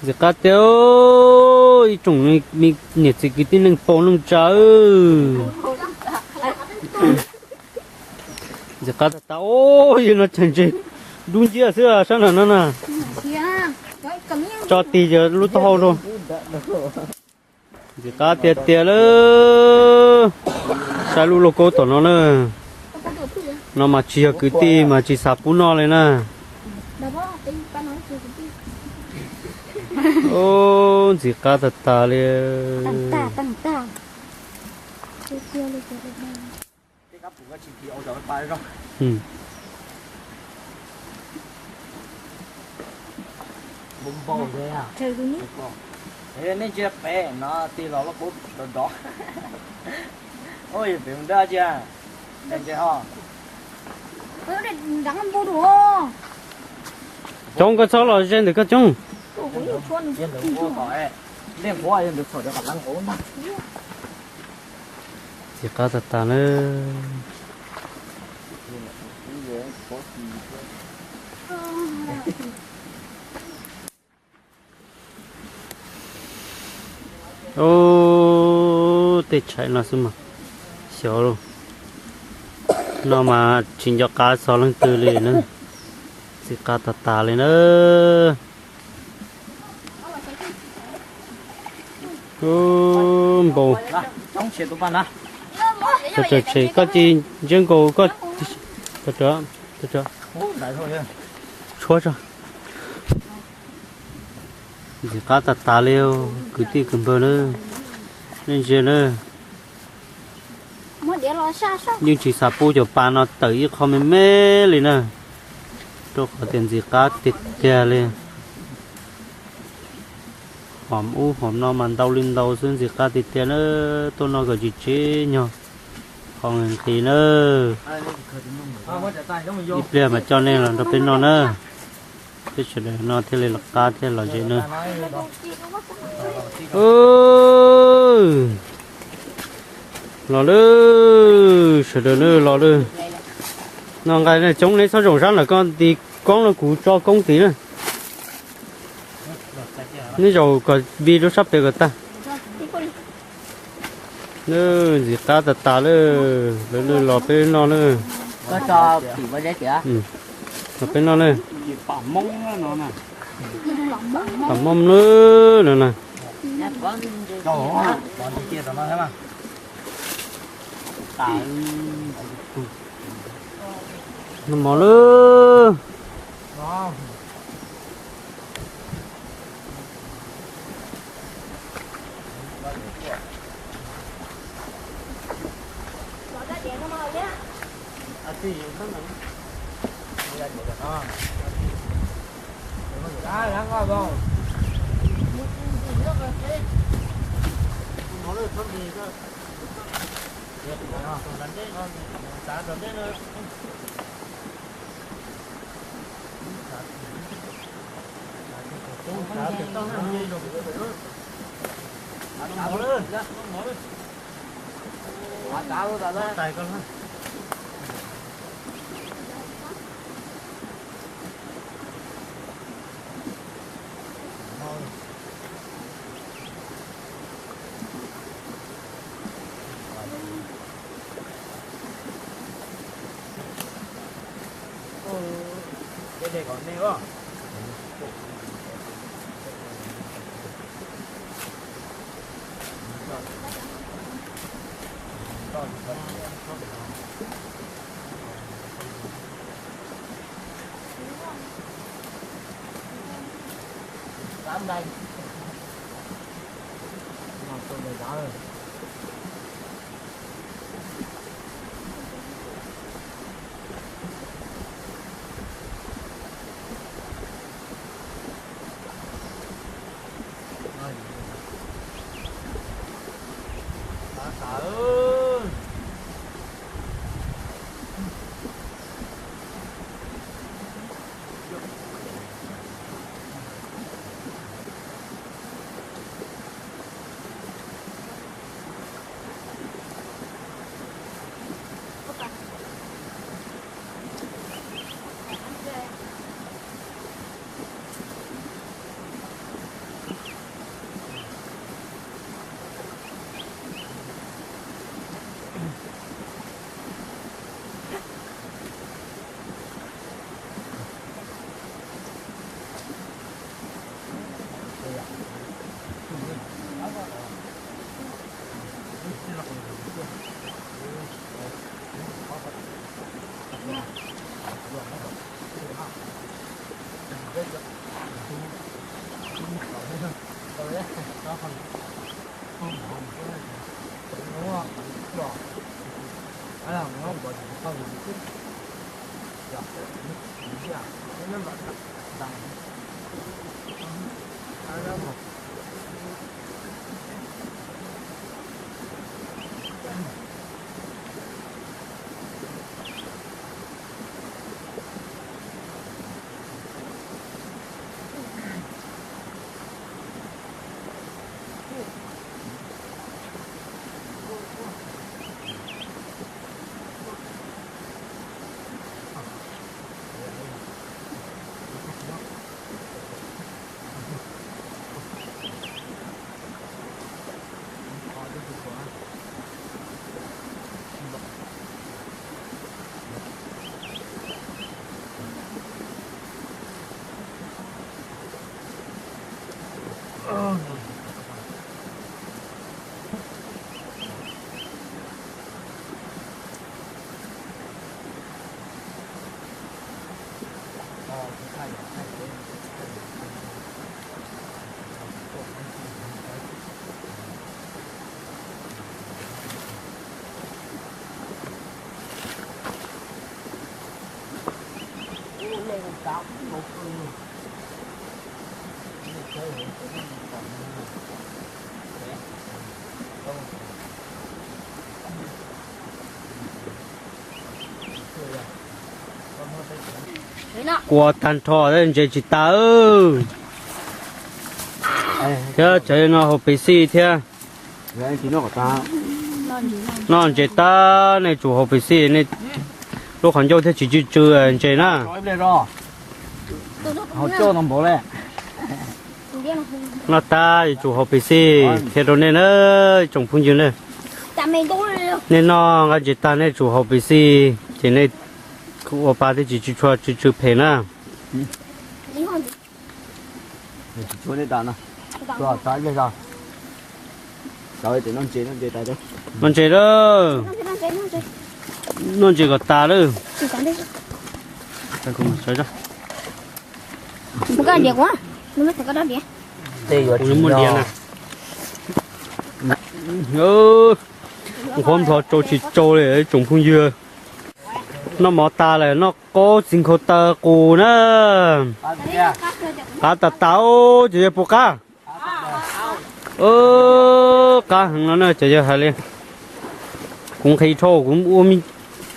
Ntxim qab tiag, ib tsoom niam txiv kwv tij neej pau neej tsa. Ntxim qab tas tas, yog no cas ntses dub nciab xwb sab nram no na. Tso tig lub taub hau rau. Ntxim qab tiag tiag lawm. Saib lub lauj kaub tom no na. No mas tsis yog kwv tij mas tsis xav pub noj li na. Ntxim qab tas tas li. Nej ntsia pem no tig los lauj kaub dov dov. Oj, yog pem mus dab tsi? Coob, koj txhob los ze ntawm koj coob. Ntxim qab tas tas na. Ub, tej tshais no xwb mas xyov lauj. No mas tsis nco qab txog leej twg li na. Ntxim qab tas tas li na. Ub, npau. Koj cia li ntsia nkaus koj. Tshuab tso. Ntxim qab tas tas li, kwv tij kwv npawg na, nej ntsia na. Yeej tsis xav pub cov pas no tawm ib qho me me li na, rau qhov tias ntxim qab tiag tiag li. Hom ub hom no mas ntau li ntau xwb, ntxim qab tiag tiag na. Tuaj noj kom tsis tsim nyog, qhov nqhis nqhis na. Ib pliag mas coj nej los nrog peb noj na. Peb sawv daws no thiaj li lawv qab thiaj los ze na. Los lawm, sawv daws los lawm. Noj nqaij coob, neb txhob zaum sab nram ko nti koob no, kuv tso koob tid na. Neb zaum kom vi rau sab pem kom tag. Ntxim qab tas tas lawm, lawv los peb noj na. Los peb noj na. Pam mom lawm no na. Noj mov lawm. Kua tag nrho ntses tsis tas. Thiab cov no haus pes xij thiab. Noj ntses tas nej tsum haus pes xij, nej lub qhov ncauj thiaj tsis tsw tsw ntses na. Noj tas yuav tsum haus pes xij qhia rau nej na, tsoom phooj ywg na. Nej noj nqa ntses tas nej tsum haus pes xij ces nej ua pa thiaj tsis tsw tsw phem na. Noj ntses lawm. Noj ntses kom tas lawm. Nqhuab nplho tsau tsis tsau li tsoom phooj ywg. Noj mov tas lawm, noj qaub txiv nkhaus taw qus na. Qab tas tas, cov yawg puas qab? Qab heev no na, cov yawg hais li. Kuv nqhis dhau, kuv ua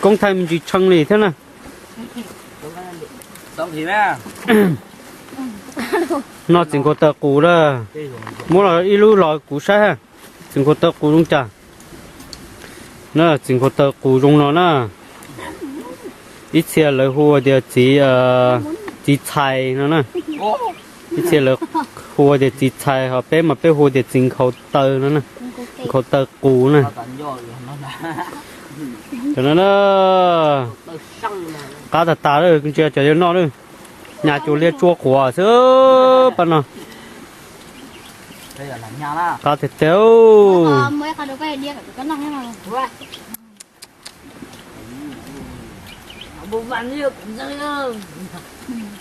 koob thaij me ntsis tshee li thiab na. Noj txiv nkhaus taw qus na. Muab los ib lub los kuv saib ha. Txiv nkhaus taw qus zoo cas? Na, txiv nkhaus taw qus zoo no na. Ib txhia lawv hu tias txiv, txiv txhais no na. Ib txhia lawv hu tias txiv txhais, ho peb mas peb hu tias txiv nkhaus taw no na. Nkhaus taw qus na. Cov no na, qab tas tas lawm, ntsia cov yuav noj lawm. Nyas cuag liab tsuab quav xwb pab no. Qab tiag tiag.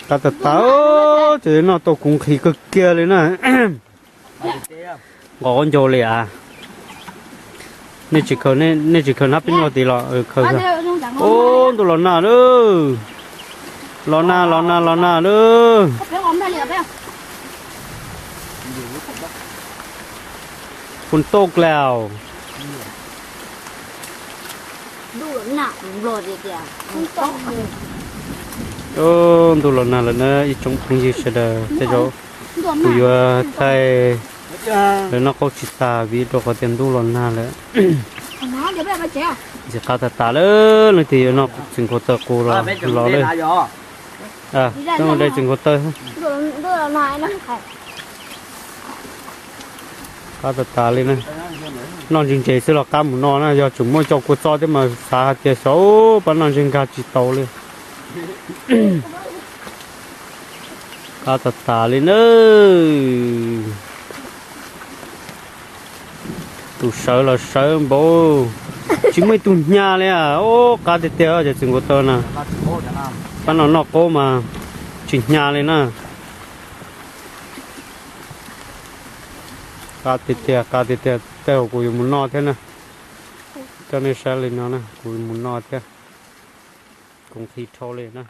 Qab tas tas, ces noj tau kuv nqhis kawg kiag li na. Nqos qaub ncaug li as. Nej tsis khaws, nej tsis khaws hnab peb nyuag tid los khaws. Ub, ntuj los nag lawm. Los nag, los nag, los nag lawm. Phun toj klaus. Ntuj los nag lawm na ib tsoom phooj ywg sawv daws, tej zaum kuv yuav thaij lawv noj qaub tsis tas vim rau qhov tias ntuj los nag lawm. Ntxim qab tas tas lawm, leej twg yuav noj txiv nkhaus taw qus los los lawm. Txiv nkhaus taw. Qab tas tas li na. Noj ntses ntses xwb los qab mus no na, yog tseem muaj cov kua txob thiab mas xav hais tias xyov pab noj ntseg nkag tsis tau li. Qab tas tas li na. Tus sawv los sawv npaum, tsis muaj ib tug hnyav li. Ub, qab tiag tiag cov txiv nkhaus taw na. Pab no noj qaub mas tsis hnyav li na. Qab tiag tiag, qab tiag tiag, tej zaum kuv yuav mus noj thiab na. Coj nej saib li no na, kuv mus noj thiab, kuv nqhis dhau li na.